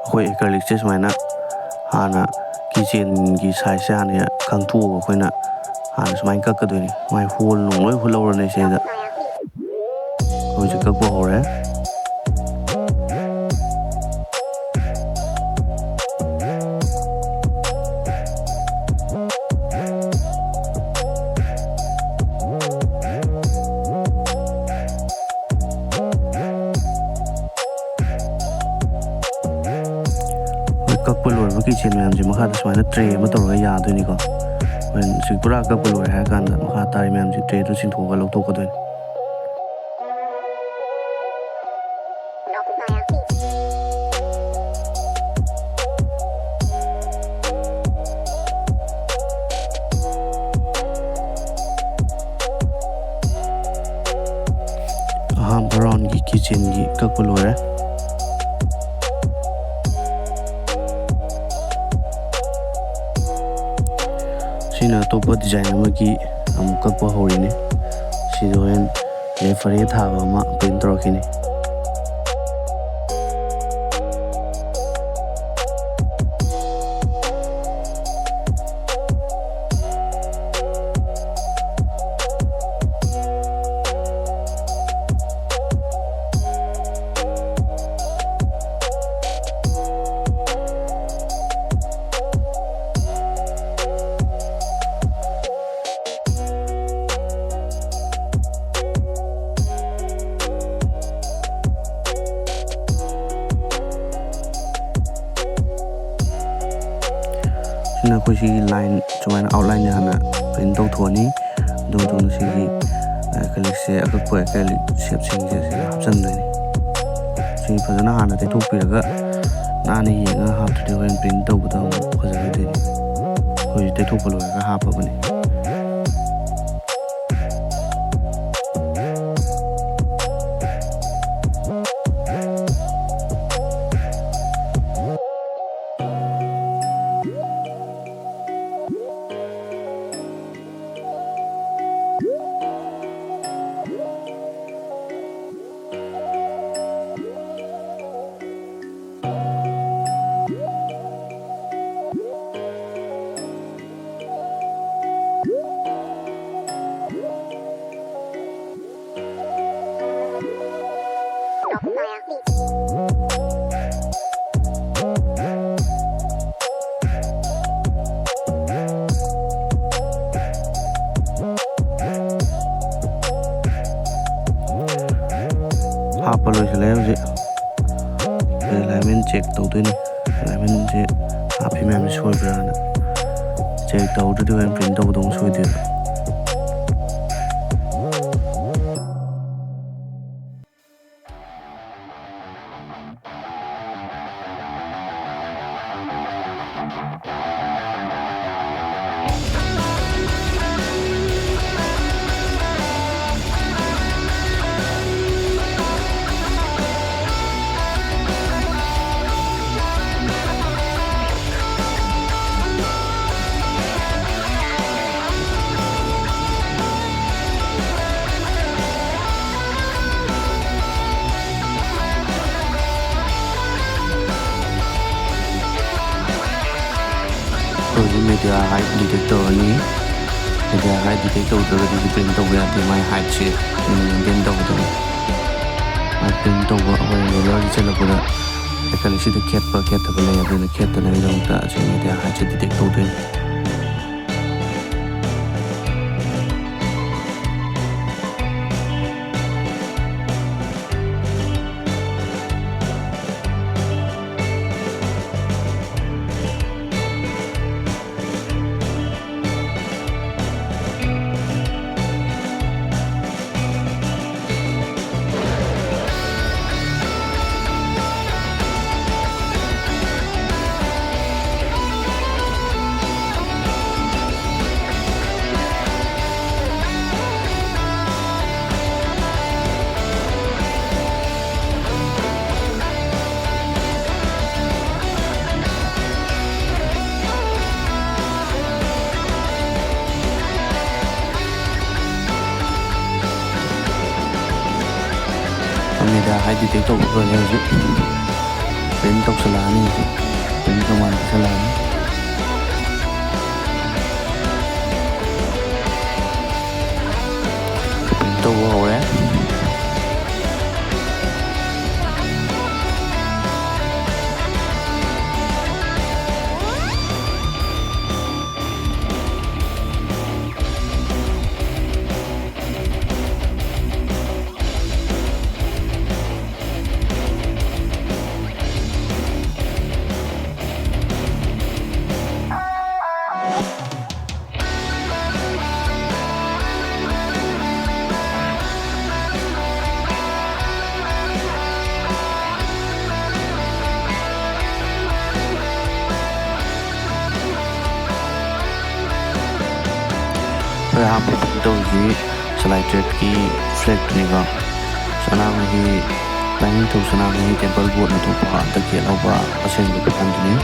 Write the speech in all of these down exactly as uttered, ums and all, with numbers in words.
ꯑꯩꯈꯣꯏ ꯑꯦꯀ꯭ꯔꯤꯂꯤꯛꯁꯦ ꯁꯨꯃꯥꯏꯅ ꯍꯥꯟꯅ ꯀꯤꯆꯦꯟꯒꯤ ꯁꯥꯏꯖꯁꯦ ꯍꯥꯟꯅ ꯈꯪꯊꯣꯛꯑꯒ ꯑꯩꯈꯣꯏꯅ ꯍꯥꯟꯅ ꯁꯨꯃꯥꯏꯅ ꯀꯛꯀꯗꯣꯏꯅꯤ꯫ ꯃꯥꯏ ꯍꯣꯜ ꯅꯨꯡ ꯂꯣꯏ ꯍꯨꯠꯍꯧꯔꯅꯤ ꯁꯤꯗ꯫ ꯍꯧꯖꯤꯛ ꯀꯛꯄ ꯍꯧꯔꯦ꯫ ꯀꯛꯄ ꯂꯣꯏꯔꯕ ꯀꯤꯆꯦꯟ ꯃꯌꯥꯝꯁꯦ ꯃꯈꯥꯗ ꯁꯨꯃꯥꯏꯅ ꯇ꯭ꯔꯦ ꯑꯃ ꯇꯧꯔꯒ ꯌꯥꯗꯣꯏꯅꯤꯀꯣ꯫ ꯍꯣꯔꯦꯟ ꯁꯤ ꯄꯨꯔꯥ ꯀꯛꯄ ꯂꯣꯏꯔꯦ ꯍꯥꯏꯔ ꯀꯥꯟꯗ ꯃꯈꯥ ꯇꯥꯔꯤ ꯃꯌꯥꯝꯁꯦ ꯇ꯭ꯔꯦꯗ ꯆꯤꯡꯊꯣꯛꯑꯒ ꯂꯧꯊꯣꯛꯀꯗꯣꯏꯅꯤ꯫ ꯑꯍꯥꯟꯕ ꯔꯥꯎꯟꯒꯤ ꯀꯤꯆꯦꯟꯒꯤ ꯀꯛꯄ ꯂꯣꯏꯔꯦ꯫ ꯁꯤꯅ ꯑꯇꯣꯞꯄ ꯗꯤꯖꯥꯏꯟ ꯑꯃꯒꯤ ꯑꯃꯨꯛ ꯀꯛꯄ ꯍꯧꯔꯤꯅꯤ꯫ ꯁꯤꯗ ꯍꯣꯔꯦꯟ ꯔꯦꯐꯔꯦ ꯊꯥꯕ ꯑꯃ ꯄ꯭ꯔꯤꯟ ꯇꯧꯔꯛꯈꯤꯅꯤ꯫ ꯁꯤꯅ ꯑꯩꯈꯣꯏ ꯁꯤꯒꯤ ꯂꯥꯏꯟ ꯁꯨꯃꯥꯏꯅ ꯑꯥꯎꯠꯂꯥꯏꯟꯁꯦ ꯍꯥꯟꯅ ꯄ꯭ꯔꯤꯟ ꯇꯧꯊꯣꯛꯑꯅꯤ꯫ ꯑꯗꯨ ꯃꯇꯨꯡꯗ ꯁꯤꯒꯤ ꯑꯦꯀ꯭ꯔꯤꯂꯤꯛꯁꯦ, ꯑꯀꯛꯄ ꯑꯦꯀ꯭ꯔꯤꯂꯤꯛ ꯁꯦꯞꯁꯤꯡꯁꯦ ꯁꯤꯗ ꯍꯥꯞꯆꯤꯟꯗꯣꯏꯅꯤ꯫ ꯁꯤ ꯐꯖꯅ ꯍꯥꯟꯅ ꯇꯩꯊꯣꯛꯄꯤꯔꯒ ꯅꯥꯟꯅ ꯌꯦꯡꯉꯒ ꯍꯥꯞꯇ꯭ꯔꯗꯤ ꯍꯣꯔꯦꯟ ꯄ꯭ꯔꯤꯟ ꯇꯧꯕꯗ ꯑꯃꯨꯛ ꯐꯖꯔꯣꯏꯗꯣꯏꯅꯤ꯫ ꯑꯩꯈꯣꯏ ꯇꯩꯊꯣꯛꯄ ꯂꯣꯏꯔꯒ ꯍꯥꯞꯄꯕꯅꯤ꯫ ꯑꯩꯈꯣꯏ alignment check ꯇꯧꯗꯣꯏꯅꯤ꯫ Alignmentꯁꯦ ꯍꯥꯞꯄꯤ ꯃꯌꯥꯝꯁꯦ ꯁꯣꯏꯕ꯭ꯔꯥꯅ check ꯇꯧꯗ꯭ꯔꯗꯤ ꯍꯣꯔꯦꯟ print ꯇꯧꯕꯗ ꯑꯃꯨꯛ ꯁꯣꯏꯗꯣꯏꯕ꯫ ꯑꯩꯈꯣꯏ ꯍꯧꯖꯤꯛ media height detect ꯇꯧꯔꯅꯤ꯫ Media height detect ꯇꯧꯗ꯭ꯔꯒꯗꯤ print ꯇꯧꯕ ꯌꯥꯗꯦ꯫ ꯃꯥꯏ heightꯁꯦ maintain ꯇꯧꯒꯗꯕꯅꯤ꯫ ꯃꯥꯏ print ꯇꯧꯕ ꯑꯩꯈꯣꯏ roller ꯆꯠꯂꯛꯄꯗ ꯅꯥꯀꯟꯁꯤꯗ ꯈꯦꯠꯄ ꯈꯦꯠꯇꯕ ꯂꯩ, ꯑꯗꯨꯅ ꯈꯦꯠꯇꯅꯕꯒꯤꯗꯃꯛꯇ ꯑꯁꯤ media heightꯁꯦ detect ꯇꯧꯗꯣꯏꯅꯤ꯫ Media height detect ꯇꯧꯕ ꯂꯣꯏꯔꯦ ꯍꯧꯖꯤꯛ꯫ Print ꯇꯧꯁꯜꯂꯛꯑꯅꯤ ꯍꯧꯖꯤꯛ꯫ Print command ꯄꯤꯁꯜꯂꯛꯑꯅꯤ꯫ Print ꯇꯧꯕ ꯍꯧꯔꯦ꯫ ꯑꯩꯈꯣꯏ ꯑꯍꯥꯟꯕ print ꯇꯧꯔꯤꯁꯤ ꯁꯂꯥꯏ ꯇꯔꯦꯠꯀꯤ flag ꯇꯨꯅꯤꯀꯣ꯫ ꯁꯅꯥꯃꯍꯤ, ꯂꯥꯏꯅꯤꯡꯊꯧ ꯁꯅꯥꯃꯍꯤ temple board ꯅ ꯊꯣꯛꯄ ꯍꯟꯗꯛꯀꯤ ꯑꯅꯧꯕ ꯑꯁꯦꯡꯕ ꯐꯤꯕꯝꯗꯨꯅꯤ꯫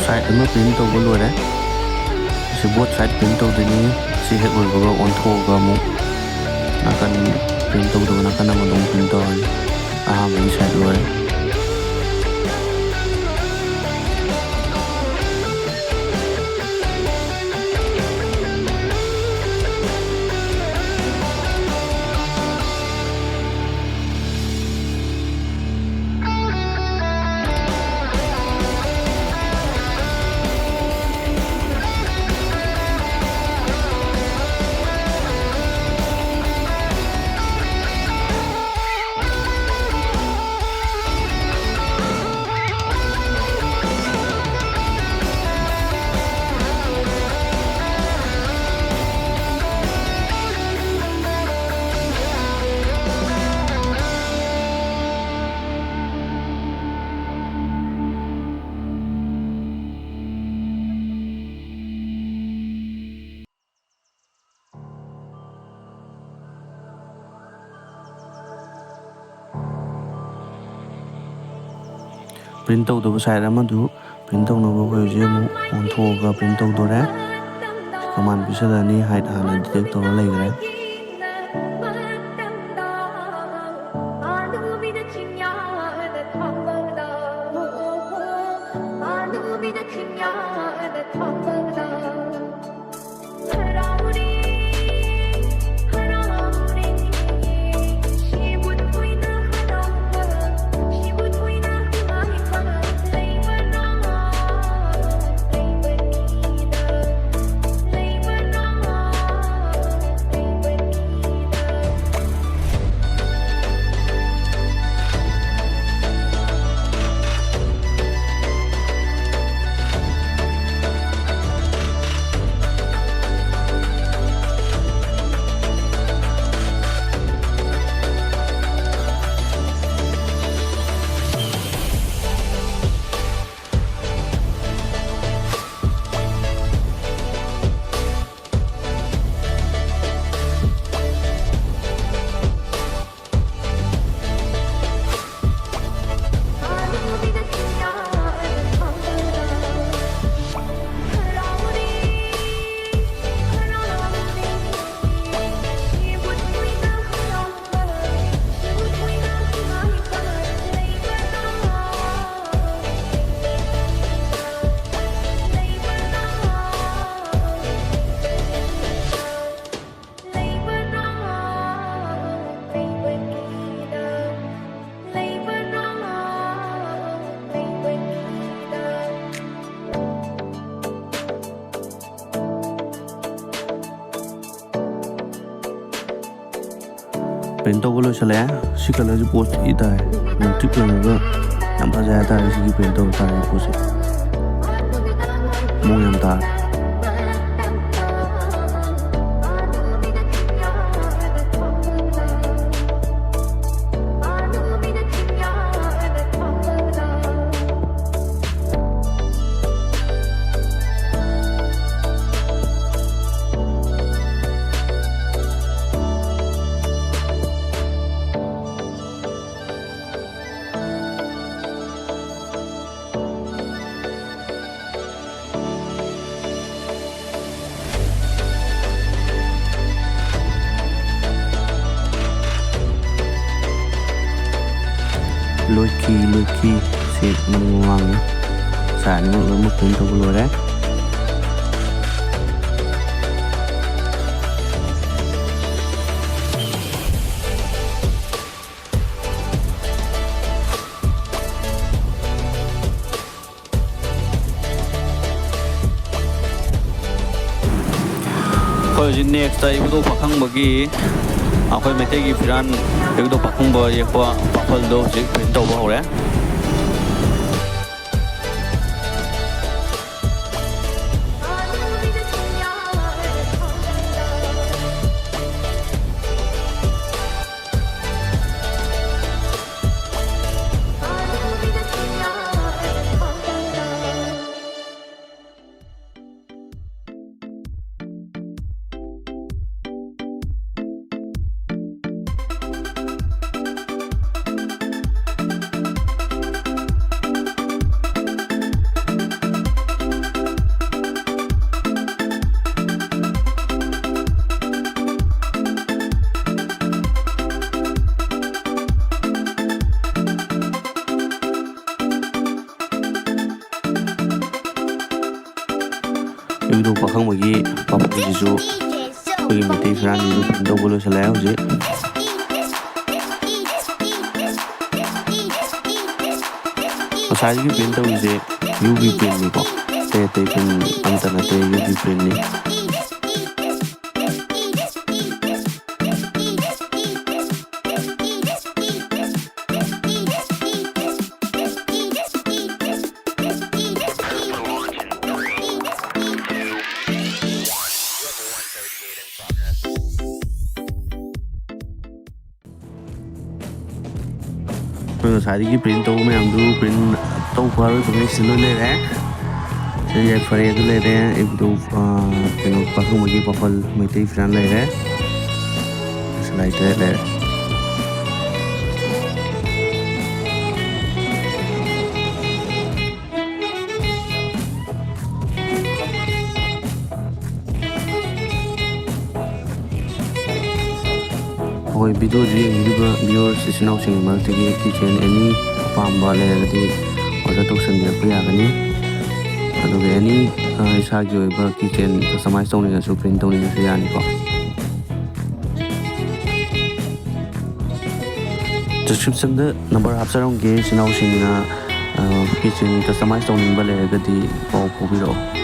Side ꯑꯃ print ꯇꯧꯕ ꯂꯣꯏꯔꯦ꯫ ꯁꯤ both side print ꯇꯧꯗꯣꯏꯅꯤ꯫ ꯁꯤ ꯍꯦꯛ ꯂꯣꯏꯕꯒ ꯑꯣꯟꯊꯣꯛꯑꯒ ꯑꯃꯨꯛ ꯅꯥꯀꯟ print ꯇꯧꯗꯕ ꯅꯥꯀꯟ ꯑꯃꯗ ꯑꯃꯨꯛ print ꯇꯧꯔꯅꯤ꯫ ꯑꯍꯥꯟꯕꯒꯤ side ꯂꯣꯏꯔꯦ꯫ Print ꯇꯧꯗꯕ side ꯑꯃꯗꯨ print ꯇꯧꯅꯕ ꯑꯩꯈꯣꯏ ꯍꯧꯖꯤꯛ ꯑꯃꯨꯛ ꯑꯣꯟꯊꯣꯛꯑꯒ print ꯇꯧꯗꯣꯔꯦ꯫ ꯀꯃꯥꯟ ꯄꯤꯁꯜꯂꯅꯤ, height ꯍꯥꯟꯅ detect ꯇꯧꯔ ꯂꯩꯈ꯭ꯔꯦ꯫ Paint ꯇꯧꯕ ꯂꯣꯏꯁꯤꯜꯂꯛꯑꯦ꯫ ꯁꯤ colourꯁꯤ ꯄꯣꯠ ꯊꯤ ꯇꯥꯏ꯫ ꯉꯧꯇ꯭ꯔꯤꯛ ꯂꯪꯉꯒ ꯌꯥꯝ ꯐꯖꯩ ꯍꯥꯏꯇꯥꯔꯦ꯫ ꯁꯤꯒꯤ paint ꯇꯧꯕ ꯇꯥꯔꯦ ꯄꯣꯠꯁꯦ꯫ ꯃꯑꯣꯡ ꯌꯥꯝ ꯇꯥꯔꯦ꯫ ꯂꯣꯏꯈꯤ, ꯂꯣꯏꯈꯤ꯫ ꯁꯤ ꯃꯅꯤꯡ ꯃꯃꯥꯡꯅꯤ꯫ ꯁꯥꯏꯠ ꯑꯅꯤꯃꯛ ꯂꯣꯏꯅꯃꯛ print ꯇꯧꯕ ꯂꯣꯏꯔꯦ꯫ ꯑꯩꯈꯣꯏ ꯍꯧꯖꯤꯛ next ꯏꯕꯨꯙꯧ ꯄꯥꯈꯪꯕꯒꯤ, ꯑꯩꯈꯣꯏ ꯃꯩꯇꯩꯒꯤ ꯐꯤꯔꯥꯟ ꯏꯕꯨꯙꯧ ꯄꯥꯈꯪꯕ ꯌꯦꯛꯄ ꯄꯥꯐꯜꯗꯣ ꯍꯧꯖꯤꯛ print ꯇꯧꯕ ꯍꯧꯔꯦ꯫ ꯏꯕꯨꯙꯧ ꯄꯥꯈꯪꯕꯒꯤ ꯄꯥꯐꯝꯁꯤꯁꯨ ꯑꯩꯈꯣꯏꯒꯤ ꯃꯩꯇꯩ ꯐꯤꯔꯥꯟꯁꯤꯁꯨ print ꯇꯧꯕ ꯂꯣꯏꯁꯤꯜꯂꯛꯑꯦ ꯍꯧꯖꯤꯛ꯫ ꯉꯁꯥꯏꯗꯒꯤ print ꯇꯧꯔꯤꯁꯦ UV printꯅꯤꯀꯣ, ꯑꯇꯩ ꯑꯇꯩ print ꯑꯝꯇ ꯅꯠꯇꯦ, UV printꯅꯤ꯫ ꯑꯩꯈꯣꯏ ꯉꯁꯥꯏꯗꯒꯤ print ꯇꯧꯕ ꯃꯌꯥꯝꯗꯨ print ꯇꯧꯕ ꯑꯔꯣꯏꯕꯉꯩ ꯁꯤꯗ ꯂꯣꯏ ꯂꯩꯔꯦ꯫ ꯁꯤꯗ ꯌꯥꯏꯐꯔꯦ ꯑꯗꯨ ꯂꯩꯔꯦ, ꯏꯕꯨꯙꯧ, ꯑ, ꯀꯩꯅꯣ, ꯄꯥꯈꯪꯕꯒꯤ ꯄꯥꯐꯜ ꯃꯩꯇꯩ ꯐꯤꯔꯥꯟ ꯂꯩꯔꯦ꯫ ꯁꯂꯥꯏ ꯇꯔꯦꯠ ꯂꯩꯔꯦ꯫ ꯍꯣꯏ, ꯚꯤꯗꯤꯑꯣꯁꯤ ꯌꯦꯡꯕꯤꯔꯤꯕ viewers ꯏꯆꯤꯟ ꯏꯅꯥꯎꯁꯤꯡꯒꯤ ꯃꯔꯛꯇꯒꯤ keychain any ꯑꯄꯥꯝꯕ ꯂꯩꯔꯒꯗꯤ order ꯇꯧꯁꯟꯕꯤꯔꯛꯄ ꯌꯥꯒꯅꯤ꯫ ꯑꯗꯨꯒ any, ꯑ, ꯏꯁꯥꯒꯤ ꯑꯣꯏꯕ keychain customize ꯇꯧꯅꯤꯡꯉꯁꯨ, print ꯇꯧꯅꯤꯡꯉꯁꯨ ꯌꯥꯅꯤꯀꯣ꯫ Description ꯗ number ꯍꯥꯞꯆꯔꯝꯒꯦ, ꯏꯆꯤꯟ ꯏꯅꯥꯎꯁꯤꯡꯅ, ꯑ, keychain customize ꯇꯧꯅꯤꯡꯕ ꯂꯩꯔꯒꯗꯤ ꯄꯥꯎ ꯐꯥꯎꯕꯤꯔꯛꯑꯣ꯫